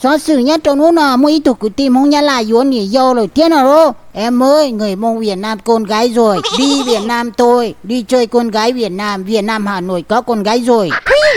Xov xwm nyob rau hnub no muaj ib tug kwv tij Hmoob Nyab Laj yuav niam yau lawm thiab no lauj. Em ơi, người Mông Việt Nam con gái rồi, đi Việt Nam tôi, đi chơi con gái Việt Nam, Việt Nam Hà Nội có con gái rồi.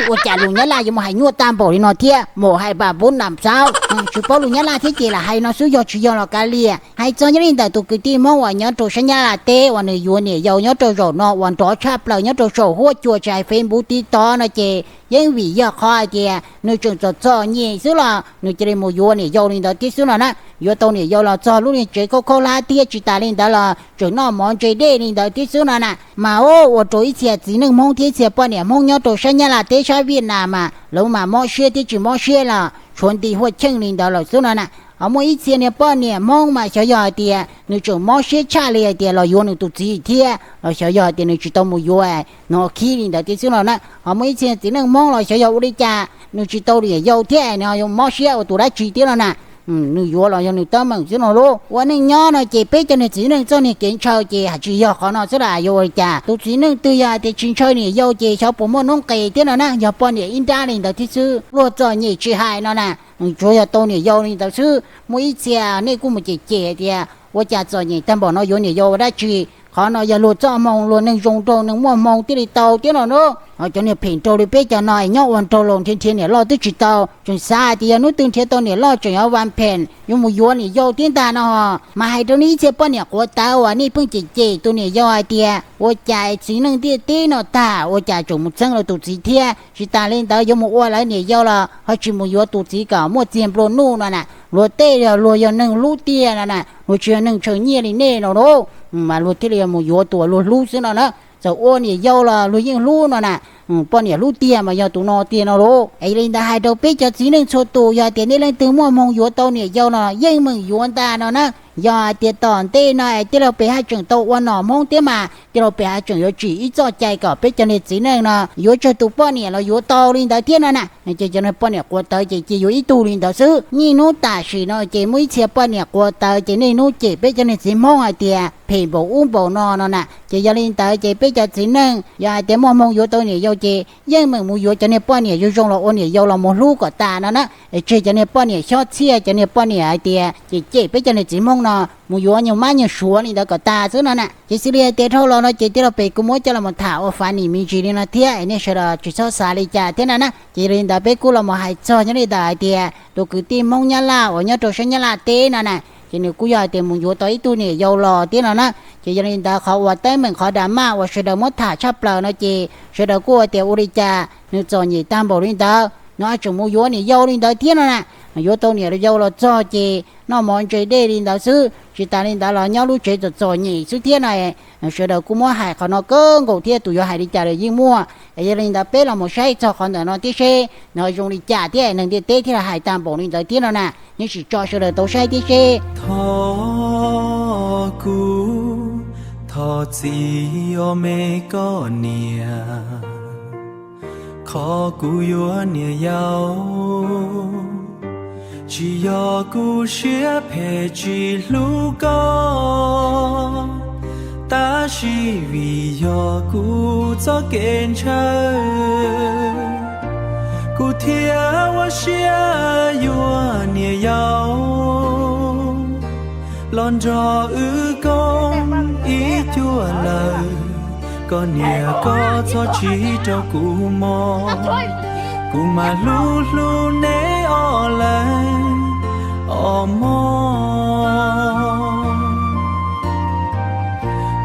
Ua cas lus Nyab Laj yuav mus hais nyuaj tag npaum li no thiab, một hai ba bốn năm sáu. Tsis paub lus Nyab Laj thiab ces lam hais no xwb, yog tsis yog los kav liam. Hais txog nyob li ntawm tus kwv tij Hmoob uas nyob rau sab Nyab Laj teb uas nws yuav niam yau nyob rau zaum no uas nrov tshaj plaws nyob rau saum huab cua tsis hais Facebook TikTok no ces yeej vim yog qhov hais tias nws tseem txom txom nyem xwb los nws cia li mus yuav niam yau li ntawd thiab xwb no na. Yuav tau niam yau los txog lub niag tsev khaub khaub hlab thiab tsis tas li ntawd los tseem noj mov ntse dej li ntawd thiab xwb no na. Mas ua rau ib txhia txiv neej Hmoob thiab ib txhia poj niam Hmoob nyob rau sab Nyab Laj teb sab Viaj Nam mas lawv mas mob siab thiab tsis mob siab los tshuav nti huaj cheej li ntawd lawm xwb no na. Ho muaj ib txhia niag poj niam Hmoob mas xyov yog hais tias nws tseem mob siab tshaj li hais tias los yuav nws tus txiv thiab los xyov yog hais tias nws tsis tau mus yuav, nws ho khib li ntawd thiab xwb no na. Ho muaj ib txhia txiv neej Hmoob los xyov yog ua li cas nws tsis tau niam yau thiab nws mob siab ua tus dab tsi thiab no na. Nws yuav los yog nws teeb meem xwb no lauj. Ua neej nyob no ces peb cov niag txiv neej txoj niag kev ntshaw ces hais tsis yog qhov no xwb las, yuav ua li cas? Tus txiv neej twg yog hais tias tsis ntshaw niam yau ces xyov puas muaj noob qes thiab no na, yog poj niam ib nrab li ntawd thiab xwb. Luag txom nyem tsis hais no na, tsuas yog tau niam yau li ntawd xwb. Muaj ib txhia nej kuj mus cem cem tias ua cas txom nyem tag npaum no yuav niam yau ua dab tsi? Qhov no yog luag txoj hmoo, luag neeg zoo nraug neeg muaj hmoo thiaj li tau thiab no na. Ho cov niag phem nraug li peb cov no es nyob ua nraug laus nrhiav nrhiav niam loj twb tsis tau, tseem xav hais tias yog hnub twg nrhiav tau niam loj tseem yuav vas phem yuav mus yuav niam yau thiab ntag no. Mas hais rau nej ib txhia poj niam quav tawv uas nej pheej cem cem tus niam yau hais tias ua cas txiv neej ntiaj teb no tag ua cas tseem mus txeeb lawv tus txiv thiab, tsis tas li ntawd yuav mus ua lawv niam yau los ho tsis mus yuav tus txiv kom muaj txiag nplua nuj no na. Luag tej yog luag yog neeg hlub tiag no na, luag tsis yog neeg ntshaw nyiaj li nej no lauj. Mas luag thiaj li mus yuav tus luag hlub xwb no na. Txawm ua niam yau los luag yeej hlub no na. Poj niam hlub tiag mas yog tus no tiag no lauj. Es yog li ntawd hais rau peb cov txiv neej txhua tus, yog tias nej leej twg muaj hmoo yuav tau niam yau no yeej meem yuav ntag no na. Yog hais tias tom ntej no es tij laug pem haj tseem tau ua nom Hmoob thiab mas tij laug pem haj tseem yuav tsim ib txoj cai kom peb cov niag txiv neej no yuav tsawg tus poj niam los yuav tau li ntawd thiab no na. Ces cov niag poj niam quav tawv ces cia yuav ib tug li ntawd xwb. Niaj hnub tam sim no ces muaj ib txhia poj niam quav tawv ces niaj hnub cem peb cov niag txiv Hmoob hais tias phem npaum ub npaum no no na. Ces yog li ntawd ces peb cov txiv neej yog hais tias muaj hmoo yuav tau niam yau ces yeej meem mus yuav cov niag poj niam zoo zoo los ua niam yau los mus hlub kom tas no na. Es tseg cov niag poj niam xyob txhiaj, cov niag poj niam hais tias cem cem peb cov niag txiv Hmoob no, mus yuav nyuag mab nyuag suav li ntawd kom tas xwb no na. Ces xws li hais tias dhau los no ces tij laug pem kuj muab coj los mus tham ua fav nim me ntsis li no thiab es nej sawv daws tsis txhob xav li cas thiab no na. Ces yog li ntawd peb kuj los mus hais txog nyob li ntawm hais tias tus kwv tij Hmoob Nyab Laj uas nyob rau sab Nyab Laj teb no na, ces nws kuj yog hais tias mus yuav tau ib tug niam yau los thiab no na. Ces yog li ntawd qhov uas teeb meem qhov drama uas sawv daws muab tham tshaj plaws no ces sawv daws kuj hais tias ua li cas nws txom nyem tag npaum li ntawd no tseem mus yuav niam yau li ntawd thiab no na. Yuav tau niam yau los txog ces noj mov ntse dej li ntawd xwb, tsis tas li ntawd los nyob lub tsev txom txom nyem xwb thiab no. Sawv daws kuj muab hais qhov no kawg nkaus thiab, tus yuav hais li cas los yeej muaj. Es yog li ntawd peb los mus saib txog qhov ntawm no thiab seb nws zoo li cas thiab neeg ntiaj teb thiaj li hais tag npaum li ntawd thiab no na. Yeej tsis tso sawv daws tau saib thiab seb. Thov kuv thov txim os me koj niam, qhov kuv yuav niam yau tsis yog kuv siab phem tsis hlub koj, tab sis vim yog kuv txoj kev ntshaw, kuv thiaj ua siab yuav niam yau los nrog wb koob ib cuag lawm. Koj niam koj txhob tsis rau kuv mob, kuv mam hlub hlub neb ob leeg os mog.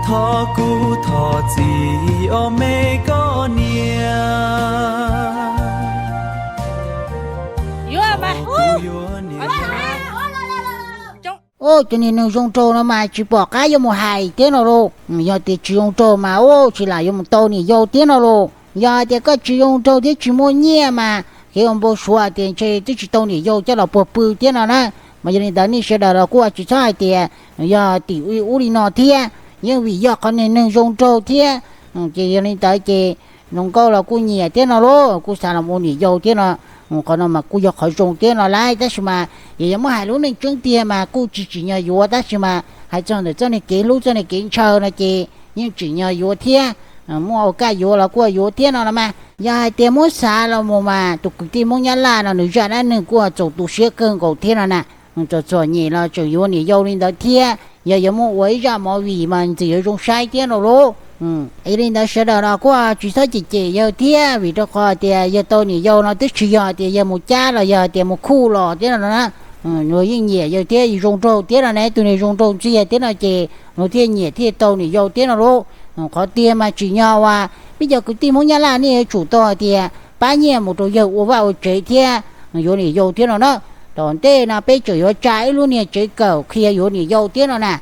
Thov kuv thov txim os me koj niam. Ua cov niag neeg zoo nraug no mas tsis pom qab yuav mus hais thiab no lauj. Yog tias tsis zoo nraug mas ua tsis lam yuav mus tau niam yau thiab no lauj. Yog hais tias koj tsis zoo nraug thiab tsis muaj nyiaj mas kev ua npau suav tias ntshe twb tsis tau niam yau coj los puag pw thiab no na. Mas yog li ntawd nej sawv daws los kuj tsis txhob hais tias yog tim ub li no thiab, yeej vim yog qhov niag neeg zoo nraug thiab. Ces yog li ntawd ces zoo nkauj los kuj nyiam thiab no lauj, kuj xav los ua niam yau thiab no. Qhov no mas kuj yog qhov zoo thiab no lauj, tab sis mas yog muab hais lub neej tseeb tiag mas kuj tsis tsim nyog yuav, tab sis mas hais txog ntawm txoj niag kev hlub txoj niag kev ntshaw no ces yeej tsim nyog yuav thiab. muaj ua kaj yuav los kuj yuav thiab no los mas. Yog hais tias muab xav los mus mas tus kwv tij Hmoob Nyab Laj no nws zaj dab neeg kuj txaus tu siab kawg nkaus thiab no na. Txom txom nyem los tseem yuav niam yau li ntawd thiab, yog yuav muaj ua ib zaj movie mas ntxim yuav zoo saib thiab no lauj. Yog li ntawd sawv daws los kuj tsis txhob cem cem yawg thiab, vim rau qhov tias yawg tau niam yau no twb tsis yog tias yawg mus cab los yog tias mus khuj los thiab no na. Luag yeej nyiam yawg thiab, zoo nraug thiab no na, tus niag zoo nraug ntxiag thiab no ces luag thiaj nyiam thiaj tau niam yau thiab no lauj. Qhov tiag mas tsim nyog uas peb cov kwv tij Hmoob Nyab Laj nej yuav tsum tau hais tias pab nyiaj mus rau yawg ua vaj ua tsev thiab yuav niam yau thiab no na. Tom ntej no peb tseem yuav tsa ib lub niag tsev kawm qhia yuav niam yau thiab no na.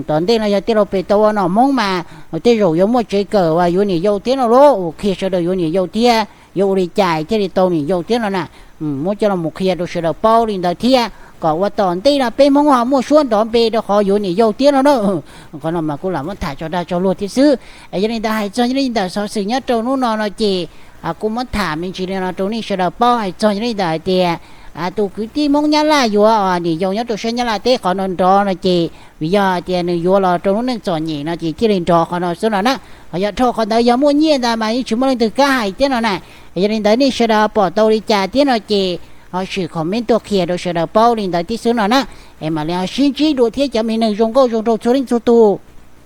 Tom ntej no yog tij laug pem tau ua nom Hmoob mas tej zaum yuav muaj tsev kawm uas yuav niam yau thiab no lauj, uas qhia sawv daws yuav niam yau thiab yuav ua li cas thiaj li tau niam yau thiab no na. Muab coj los mus qhia rau sawv daws paub li ntawd thiab kom ua tom ntej no peb Hmoob ho muaj suab nrov npe rau qhov yuav niam yau thiab no na. Qhov no mas kuj lam muab tham tso dag tso luag thiab xwb. Yog li ntawd hais txog li ntawm xov xwm nyob rau hnub no no ces kuj muab tham me ntsis li no rau nej sawv daws paub. Hais txog li ntawm hais tias tus kwv tij Hmoob Nyab Laj yuav niam yau nyob rau sab Nyab Laj teb qhov no nrov no ces vim yog hais tias nws yuav los rau lub neej txom nyem no ces thiaj li nrov qhov no xwb no na. Ho yog dhau qhov ntawd yog muaj nyiaj ntawd mas yeej tsis muaj leej twg kav hais thiab no na. Yog li ntawd nej sawv daws pom tau li cas thiab no ces ho sim comment tuaj qhia rau sawv daws paub li ntawd thiab xwb no na. Es mam li ho sib ntsib dua thiab cov me neeg zoo nkauj zoo nraug txhua leej txhua tus.